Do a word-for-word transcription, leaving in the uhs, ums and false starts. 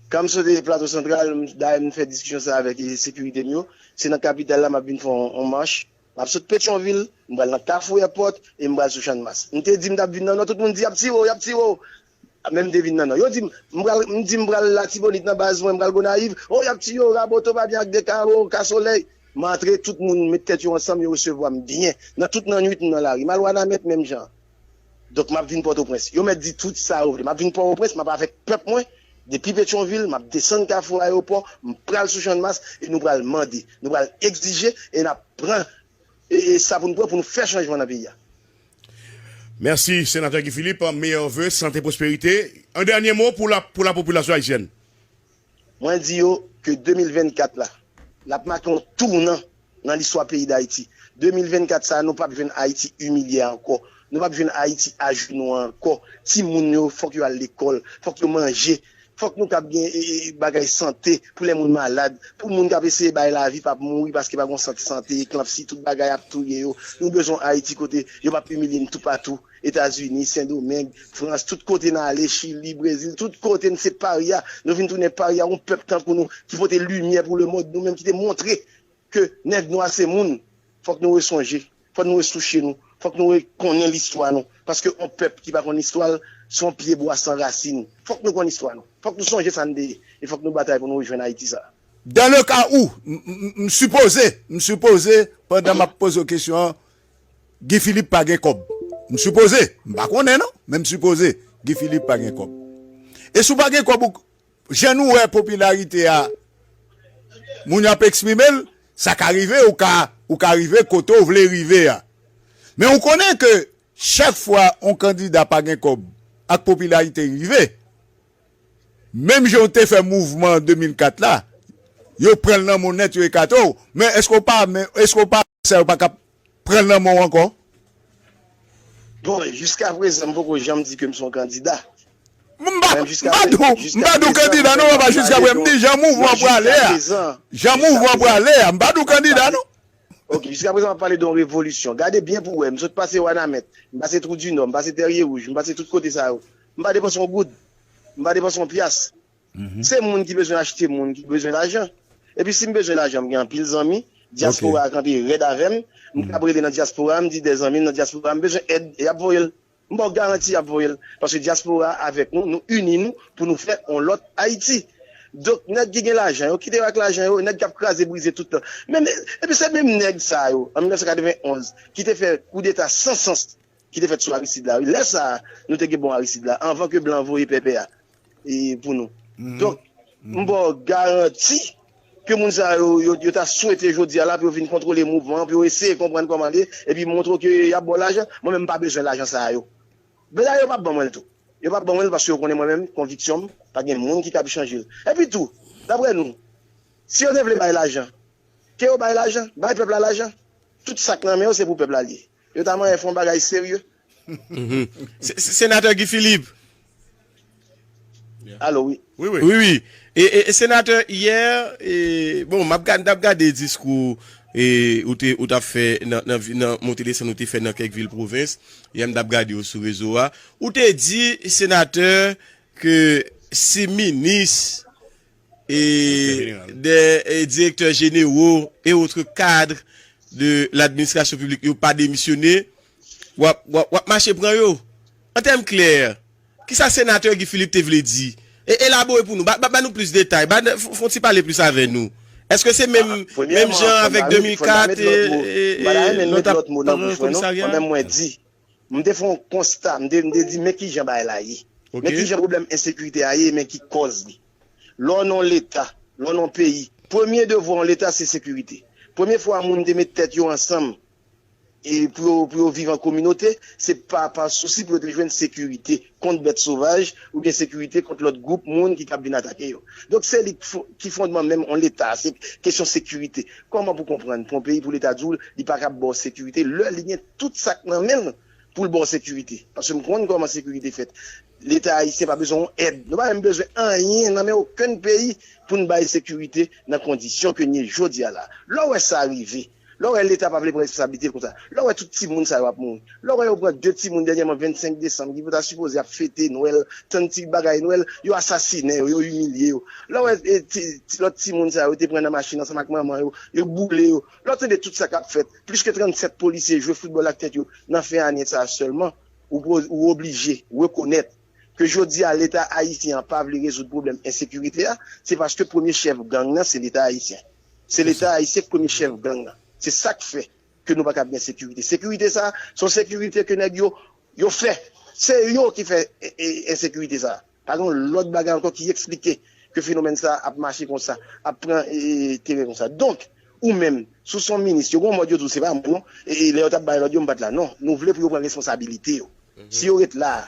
Kan m sot Plato Santral, m- dayè m fè diskisyon sa avèk e, sekirite m yo, se nan kapital la m ap vin fè yon, yon mach. M ap sot Petyonvil, m pral nan Kafou Èpòt e m pral sou Channmas. M te di m t ap vin nan Nò, tout moun di y ap tire w, y ap tire w. Men m te vin nan Nò. Yo di m, m pral, m di m pral Latibonit nan baz mwen, m pral Gonayiv. O, y ap tire w, Raboto, Babyan ak Dekaro, Kasolèy. M antre, tout moun met tèt yo ansanm, yo resevwa m byen. Nan tout nannwit, m nan lari. M al Wanament menm jan. Donk, m ap vin Pòtoprens. Yo mèt di tout sa yo vle. M ap vin Pòtoprens, m ap avèk pèp mwen. Depi Petyonvil, m ap desann Kafou Ayewopò, m pral sou Channmas e nou pral mande, nou pral egzije e n ap pran e, e sa pou nou pran pou nou fè chanjman nan peyi a. Mèsi, Senatè Guy Philippe. Meyè ve, sante, pwosperite. An dènye mo pou la, pou la popilasyon ayisyèn. Mwen di yo ke de mil vennkat la, l ap make yon tounan nan listwa peyi Dayiti. De mil vennkat sa a, nou p ap jwenn Ayiti imilye ankò. Nou p ap jwenn Ayiti ajenou ankò. Timoun yo, fòk yo al lekòl, fòk yo manje, fòk nou kab gen e, e, bagay sante pou lè moun malad, pou moun k ap eseye bay lavi p ap mouri paske pa gen sante, sante, eklanpsi, tout bagay ap touye yo. Nou bezwen Ayiti kote yo p ap imilye n toupatou. Etazini, Sendomeng, Frans, tout kote n ale, Chili, Brezil, tout kote n se parya. Nou vin tounen parya, yon pèp tankou nou ki pote limyè pou lemonn, nou menm ki te montre ke nèg nwa se moun. Fòk nou resonje, fòk nou resouche nou, fòk nou rekonnen listwa nou. Paske yon pèp ki pa konn istwa l, se yon pye bwa san rasin. Fòk nou konn istwa nou. Fòk nou sonje sa n te ye. E fòk nou batay pou nou rejwenn Ayiti sa a. Dans le cas où, m- m- m sipoze, m sipoze, pandan m ap poze w kesyon an, Guy Philippe pa gen kòb. M sipoze, m pa konnen non, men m sipoze, Guy Philippe pa gen kòb. E si w pa gen kòb, ou- jan nou wè popilarite a, moun yo ap eksprime l, sa ka rive, ou ka, ou ka rive kote w vle rive a. Men ou konnen ke chak fwa yon kandida pa gen kòb ak popilarite rive, menm jan w te fè mouvman an de mil kat la, yo pran l nan men w nèt, yo ekate w. Men èske w pa, men èske w pa, sa yo pa ka pran l nan men w ankò? Bon, jiskaprezan, m poko janm di ke m se yon kandida. M pa, m pa di w, m pa di w kandida non, papa, jiskaprezan. M di jan mouvman an prale a. Jan mouvman an prale a, m pa di w kandida non. Ok, jiskaprezan, m ap pale de yon revolisyon. Gade byen pou w wè, m sot pase Wanament, m pase Twou di Nò, m pase Tèrye Wouj, m pase tout kote sa yo. M pa depanse yon goud. M pa depanse yon pyas. Se moun ki bezwen achte moun ki bezwen lajan. Epi si m bezwen lajan, m gen anpil zanmi. Dyaspora a kanpe rèd avè m. M kab rele nan dyaspora a, m di de zanmi m nan dyaspora a, m bezwen èd, e y ap voye l. M ba w garanti y ap voye l. Paske dyaspora a avèk nou, nou ini nou pou nou fè yon lòt Ayiti. Donk, nèg ki gen lajan yo, kite yo ak lajan yo, nèg k ap kraze brize tout tan. Men, epi se menm nèg sa yo, an mil nèf san katrevenn onz, ki te fè koudeta san sans ki te fèt sou Aristide la. Wi, lè sa a, nou te gen bon Aristide la, anvan ke blan voye pèpè a e, pou nou. Donk, m ba w garanti ke moun sa yo, yo, yo ta swete jodi a la pou yo vin kontwole mouvman an, pou yo eseye konprann kòman l ye, epi montre w ke y ap ba w lajan. Mwen menm, m pa bezwen lajan sa yo. Blan yo p ap ban mwen l tou. Yo p ap ban mwen l paske yo konnen mwen menm, konviksyon m, pa gen moun ki kab chanje l. Epi tou, daprè nou, si yo te vle bay lajan, ke yo bay lajan, bay pèp la lajan. Tout sa k nan men yo, se pou pèp la l ye. Yo ta manyen fè yon bagay serye. Se- se- Senatè Guy Philippe. Alo, wi. Wi, wi. E, e, e senatè, yè, e, bon, m ap gad, m t ap gade diskou e, ou te, ou t ap fè nan, nan, nan monte desann ou te fè nan kèk vil pwovens. Yè, m t ap gade yo sou rezo a. Ou te di, senatè, ke si minis e, de, e, direktè jenero e otre kad de ladministrasyon piblik yo pa demisyone, w ap, w ap, w ap mache pran yo. An tèm klè, kisa senatè Guy Philippe te vle di? E elabore pou nou, ba, ba, ba nou plis detay, ba, fè, fè yon ti pale plis avè nou. Èske se menm, menm jan avèk de mil kat e, e, e lòt ap pran komisarya? Mwen menm mwen di, m te fè yon konsta, m te, m te di men kijan bagay la ye. Men kijan pwoblèm ensekirite a ye, men ki kòz li. Lè w nan yon leta, lè w nan yon peyi, premye devwa yon leta se sekirite. Premye fwa moun te met tèt yo ansanm e pou yo, pou yo viv an kominote, se pa, pa sousi pou yo te jwenn sekirite kont bèt sovaj oubyen sekirite kont lòt gwoup moun ki kab vin atake yo. Donk se li ki fondman menm yon leta, se kesyon sekirite. Kòman pou konprann pou yon peyi pou leta di w li pa kab ba w sekirite lè li gen tout sa k nan men l pou l ba w sekirite? Paske m konn kòman sekirite fèt. Leta ayisyen pa bezwen yon èd. Nou pa menm bezwen anyen nan men okenn peyi pou n bay sekirite nan kondisyon ke n ye jodi a la. Lè w wè sa rive, Lè w wè Leta pa vle pran responsablite l konsa. Lè w wè tout timoun sa yo ap mouri. Lè w wè yo pran de timoun dènyèman vennsenk desanm ki pou ta sipoze ap fete Nwèl, tann ti bagay Nwèl, yo asasinen yo, yo imilye yo. Lè w wè e, ti, ti, lòt timoun sa yo te pran nan machin ansanm ak manman yo, yo boule yo. Lè w tande tout sa k ap fèt, plis ke trannsèt polisye jwe foutbòl ak tèt yo nan fen ane sa a sèlman, ou, ou oblije rekonèt ke jodi a Leta ayisyen an pa vle rezoud pwoblèm ensekirite a, se paske premye chèf gang nan se Leta ayisyen. Se Leta ayisyen ki premye chèf gang nan. Se sa k fè ke nou pa ka gen sekirite. Sekirite sa, se yon sekirite ke nèg yo, yo fè. Se yo ki fè e, e, ensekirite sa. Pa gen lòt bagay ankò ki eksplike ke fenomèn sa ap mache konsa, ap pran e, e, teren konsa. Donk, ou menm, si w se yon minis, yo gen yon mòd yo di w se pa mwen non, e, e, lè yo t ap bay lòd yo, m pa t la. Non, nou vle pou yo pran responsabilite yo. Si yo ret la,